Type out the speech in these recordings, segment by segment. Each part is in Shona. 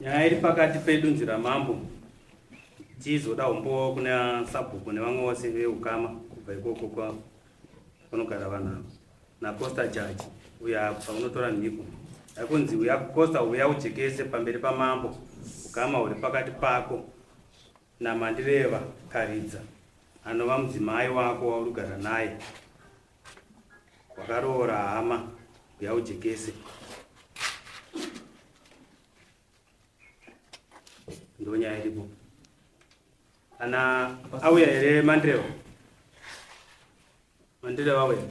Nyaya iri pakati pedu nzira mambo tichizoda umbowo kuna sabhuku nevamwe vose veukama kubva ikoko kwa kunogara vanhu ava nacosta judge uya paunotora mhiko yakunzi uya costa uya ujekese pamberi pamambo ukama huri pakati pako namandireva karidza anova mudzimai wako wauri kugara naye wakaroora hama uya ujekese ndonyaya iripo kana auya here mandireva mandireva auya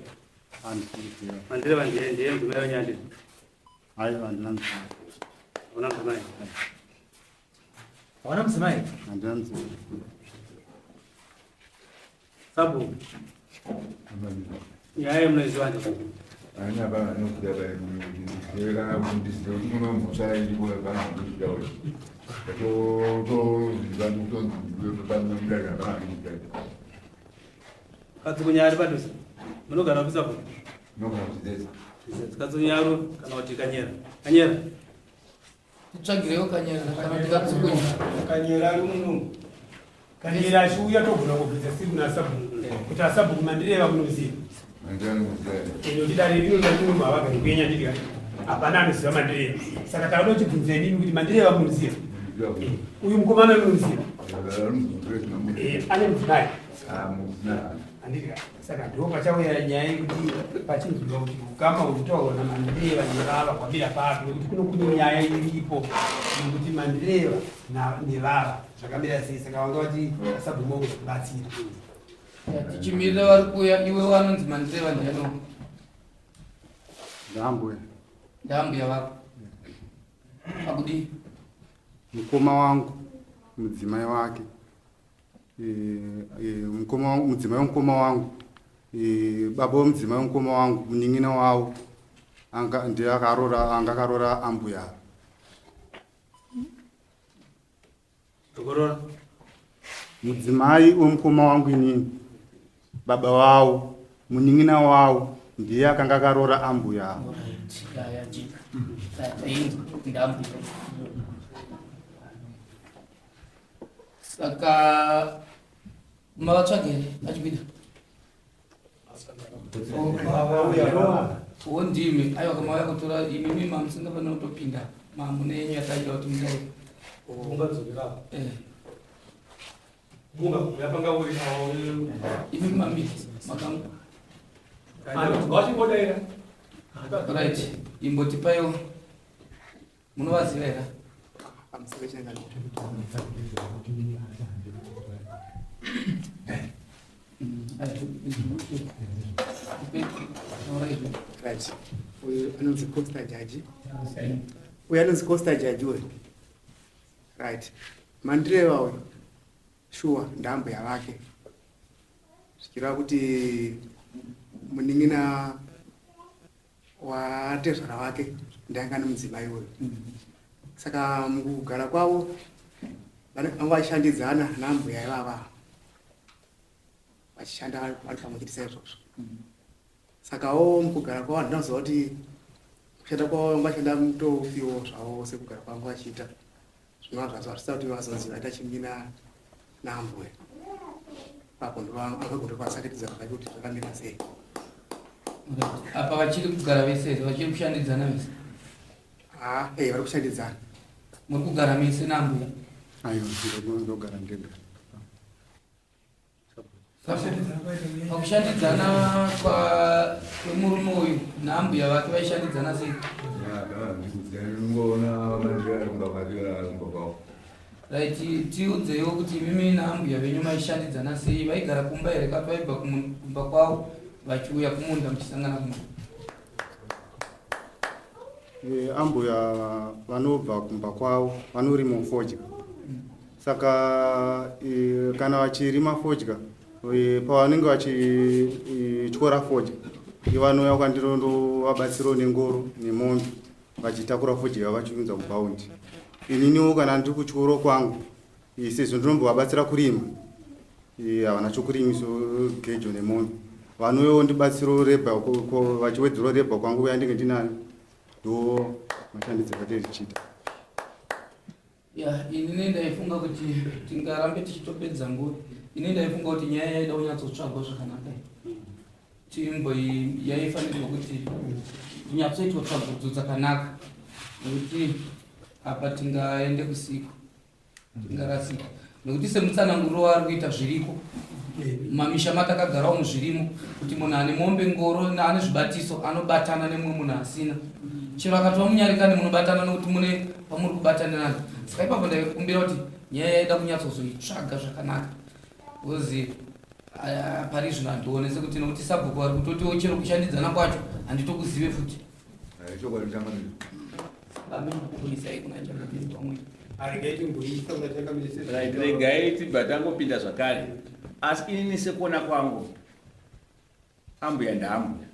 mandireva ndiye ndiye mudzimai wenyandiri aiwa handina mudzimai hauna mudzimai hauna mudzimai handina mudzimai Sabhuku. Nyaya yemunoiziva ndizvo. Haina baba anokuda baba ndizive kana kuti ndizive kuti muno mhosva iripo kana kuti uyu. To to ziva ndikutonzi ndiwe pano mudare hapana anokuda. Katsukunyari padhuze. Munogara kupi sabhuku? Munogara kuZidza. Katsukunyaru kana kuti Kanyera. Kanyera. Titsvagirewo Kanyera kana tikatsukunya. Kanyera ari muno. Kanyera achiuya togona kubvunza siri kuna sabhuku kuti asabhuku mandireva munoziva. Nekuti dare rino rino havagari kuenya ndiri hapana anoziva mandireva. Saka takada kuchibvunza inini kuti mandireva munoziva. Uyu mukomana munoziva. Ane mudzimai. Handiti Saka ndipo pachauya nyaya yekuti pachinzwika kuti ukama hwekutaurwa naMandireva nevava hwamira papi nekuti kuno kune nyaya iripo yekuti Mandireva nevava zvakamira sei saka vanga vati asabvuma kuzotibatsira. Tichimirira vari kuuya iwe wanonzi Mandireva ndiani? Ndambuya. Ndambuya vako. Pakudii? Mukoma wangu mudzimai wake. Eh, eh, mukoma wangu mudzimai wemukoma wangu eh, baba wemudzimai wemukoma wangu munin'ina wavo anga ndiye akarora anga akarora ambuya Tokorora. Mudzimai wemukoma wangu inini baba wavo munin'ina wavo ndiye akanga akarora ambuya Saka mavatsvaga here vachipinda? Wo ndimi aiwa kama vauya kutora imimi mamusingafanira kutopinda mamune yenyu yataida kuti mudai. Eh. Imimi mami makangu. Right, imbotipaiwo Munovaziva here? Right. Uyu anonzi Costa Jaji. Uyu anonzi Costa Jaji uyu. Right. Mandireva uyu. Shuwa ndambuya vake. Zvichireva kuti munin'ina watezvara wake ndainga nemudzimai uyu saka mukugara kwavo vanga vachishandidzana naambuya ivava vachishanda vari pamwe chete saizvozvo sakawo mukugara kwavo handina kuziva kuti kushanda kwavo vanga vachishanda mutoupiwo zvavo sekugara kwavo vachiita zvinova zvazo hazvisa kuti vazonzi vaita chimina naambuya apo ndovangagotokwanisa kuratidza zvake kuti zvakamira sei. Apa vachiri kugara vese here vachiri kushandidzana vese? Haa, eh, vari kushandidzana. Muri kugara mese naambuya? Aiwa, ndogara ndega. Pakushandidzana kwemurume uyu naambuya vake vaishandidzana sei? Right, tiudzeiwo kuti imimi naambuya venyu maishandidzana sei? Vaigara kumba here kati vaibva kumba kwavo vachiuya kumunda muchisangana kumunda? Eh, ambuya vanobva kumba kwavo vanorima fodya saka e, kana vachirima fodya e, pavanenge vachityora fodya ivanouya kwandinondovabatsirawo nengoro nemombe vachitakura fodya yavo vachiunza kubhaundi ininiwo kana ndiri kutyoro kwangu sezvo ndinombovabatsira kurima havana chokurimiso gejo nemombe vanouyawo ndibatsirawo rebha vachiwedzerawo rebha kwangu yandinge ndinayo ndo mashandidzo atiri tichiita. Ya, inini ndaifunga kuti tingarambe tichitopedza nguva. Ini ndaifunga kuti nyaya yaida kunyatsotsvagwa zvakanaka. Timbo iyi yaifanirwa kuti inyatsoitwa tsvagurudzo dzakanaka nekuti apa tingaende kusiko, tingarasika nekuti semutsananguriro waari kuita zviriko mumamisha matakagara umu, zvirimo kuti munhu ane mombe, ngoro, ane zvibatiso anobatana nemumwe munhu asina. Chero akatova munyarikani, munobatana nekuti mune pamuri kubatanirana. Saka ipapo ndaikumbira kuti nyaya yaida kunyatsozoitsvaga zvakanaka because pari zvino handione sekuti, nokuti sabhuku vari kutotiwo chero kushandidzana kwacho handitokuzive futi. Chokwadi changamire. Amekuburisai kuna changamire pamwe. Aregai timboisa kuna changamire. Right, regai tibva tangopinda zvakare. Asi inini sekuona kwangu, ambuya ndaambuya,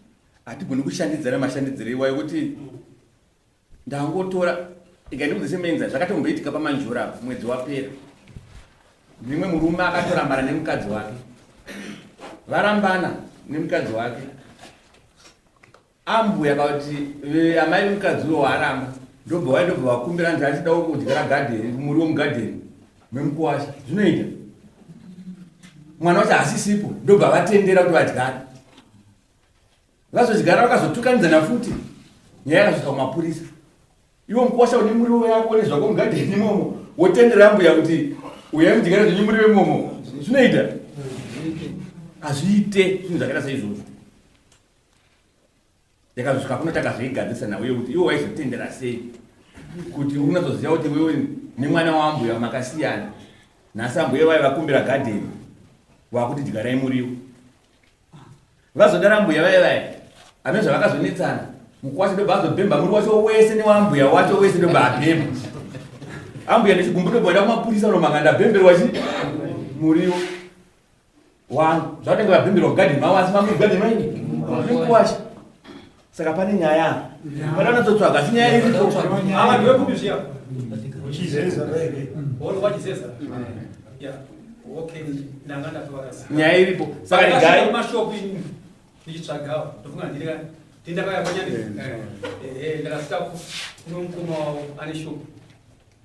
hatigoni kushandidzana mashandidziro iwayo kuti ndangotora ikandikudze semenza. Zvakatomboitika paManjura apo mwedzi wapera, mimwe murume akatorambana nemukadzi wake. Varambana nemukadzi wake, ambuya kakuti amai vemukadzi uyo waaramba ndobva wai ndobva vakumbira nzi achida kudyara gadheni, muriwo mugadheni memukuwasha. Zvinoita mwana wacho hasisipo, ndobva vatendera kuti vadyare. Vazodyara, vakazotukanidzana futi, nyaya yakasvika kumapurisa. Iwo mukuwasha une muriwo yako nezvako mugadheni imomo, wotendera ambuya kuti uyai mudyare zvenyu muriwo imomo. Zvinoita? Hazviite zvinhu zvakaita seizvozvo. Yakazosvika kuno, takazoigadzirisa nauye kuti iwe waizotendera sei kuti unatsoziva kuti wewe nemwana waambuya makasiyana, nhasi ambuya vai vakumbira gadheni, wakuti dyarai muriwo. Vazodara mbuya vaya vaya ane zvavakazonetsana, mukwasha ndobva azobhemba muri wacho wese newambuya wacho wese, ndobva abhemba. Ambuya nechigumbu ndobva vaenda kumapurisa unomanga, ndabhemberwa chi muriwo wangu. Zvavanenge vabhemberwa mugadheni mavo, asi mamugadheni maini mukwasha. Saka pane nyaya pana unatsotsvaga, asi nyaya iripo. Ava ndewekupi zviya? Chizeza. Wori wachizeza. Yeah. Okay, ndanga ndatovarasa. Nyaya iripo, saka regai mashopu ndichitsvagawo, ndofunga ndiri ndindakauya panyani. Ndakasvika kuno mukoma wavo ane shopu,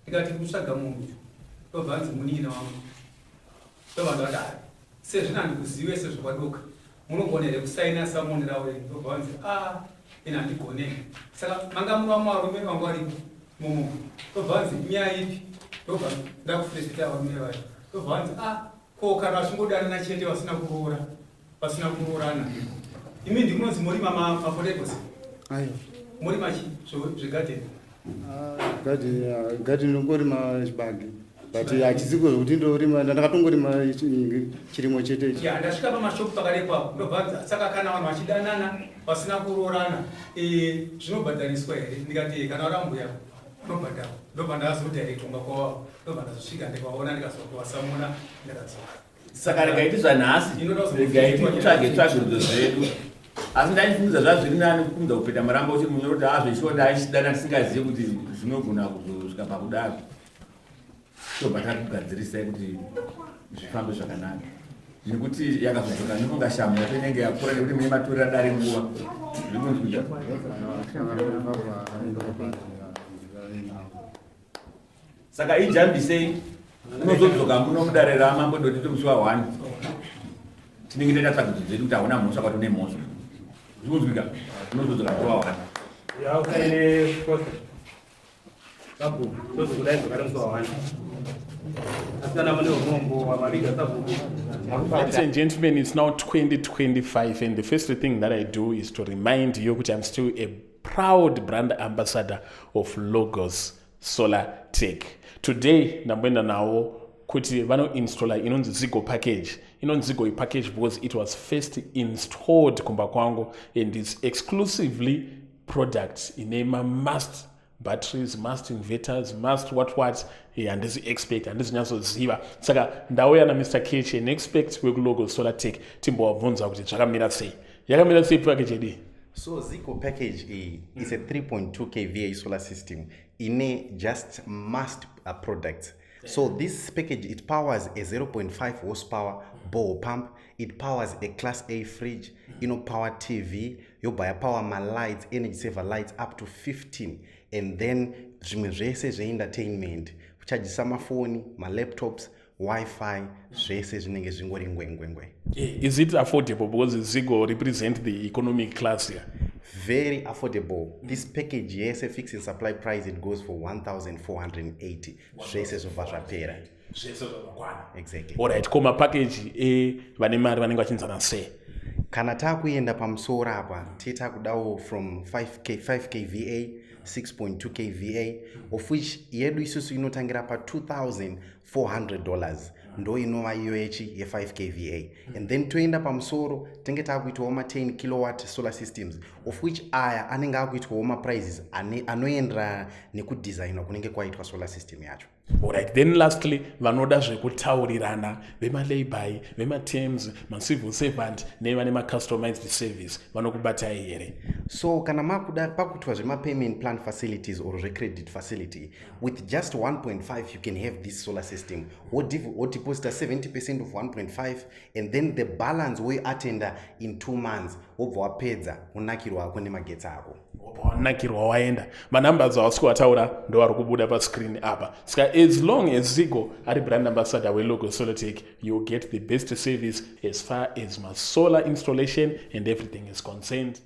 ndikati kutsvaga munhu, ndobva anzi munin'ina wangu. Ndobva ndati hai, sezvino handikuzive, sezvokwadoka munogona here kusaina samoni ravo iri? Ndobva vanzi a ini handigone. Saka manga muno vamwe varume vanga varipo mumu. Ndobva vanzi inyaya ipi? Ndobva ndakufelicita varume vayo. Ndobva vanzi a ko kana vachingodanana chete vasina kuroora, vasina kuroorana. Imi ndimunonzi murima mapotatoes? Aiwa. Murima chi zvegadheni? Gadheni ndongorima chibage, but hachisiko zvekuti ndorima. Ndakatongorima chirimo chete ichi. Ya, ndasvika pamashopu pakarepo ndobvanza saka kana vanhu vachidanana vasina kuroorana, zvinobhadhariswa here? Ndikati kana vari ambuya unobhadhara. Ndobva ndazodirectwa kwavo, ndobva ndazosvika ndikaona, ndikazokuvasamuna, ndakadzoka. Saka regai ti zvanhasi, regai titsvage tsvagurudzo dzedu. Asi ndaifungiza zvazviri nani kukumidza kupeta maramba uchiri munyoro kuti azveshuwa ndaichidana tisingazivi kuti zvinogona kuzosvika pakudaro. Tobva takugadzirisai kuti zvifambe zvakanaka, nekuti yakazodzoka ndofunga shamu yacho inenge yakura, nekuti mune matorera dare nguva. Zviri kunzwika? Saka ijambisei, unozodzoka muno mudare ramambo dotito musi wa1, tinenge taita tsvagudzo dzedu kuti hauna mhosva kwati une mhosva. Zvikunzwika? Unozodzoka musi wa1. Yaukaine sabhuku, tozokudai zvakare musi wa1, asi kana mune urombo wamaviga sabhuku. Ladies and gentlemen, it's now 2025, and the first thing that I do is to remind you that I'm still a proud brand ambassador of Logos Solar Tech. Today, ndamboenda nawo kuti vanoinstalla inonzi Zigo package. Inonzi Zigo package because it was first installed kumba kwangu and it's exclusively product ine must batteries, must inverters, must what what. Handisi expert, handisi nyatsoziva. Saka ndauya naMr Kech, an expert wekuLogos Solar Tech, timbovabvunza kuti zvakamira sei, yakamira sei package yedu. So Zico package iyi is a 3.2 kVA solar system ine just must products. So this package, it powers a 0.5 horsepower borehole pump, it powers a class A fridge, inopower TV, yobva yapower malights, energy saver lights up to 15, and then zvimwe zvese zveentertainment. Kuchajisa mafoni, malaptops, Wi-Fi, zvese zvinenge zvingori ngwengwengwe. Is it affordable? Because Zigo represent the economic class here. Very affordable. This package yese, fixing supply price, it goes for 1480, zvese zvobva zvapera. Zvese zvakakwana. Exactly. Alright, ko mapackage evane mari vanenge vachinzana sei? Kana taakuenda pamusoro apa, tetakudawo from 5K, 5 kVA, 6.2 kVA, of which yedu isusu inotangira pa$2400, ndo inova iyo yechi ye5 kVA. And then toenda pamusoro, tenge taakuitawo ma10 kilowatt solar systems, of which aya anenge akuitwawo maprices anoenderana nekudesignwa kunenge kwaitwa solar system yacho. Alright, then lastly, vanoda zvekutaurirana, vemalayby, vematerms, macivil servant nevane macustomized service, vanokubatai here? So kana makuda pakuitwa zvemapayment plan facilities or zvecredit facility, with just 1.5 you can have this solar system. Wodeposita 70% of 1.5 and then the balance woiatenda in 2 months, wobva wapedza, unakirwa ako nemagetsi ako. Wanakirwa waenda. Manumbers awasi kuataura ndo ari kubuda pascreen apa. Saka as long as Zigo ari brand ambassador weLogo Solotech, you get the best service as far as masolar installation and everything is concerned.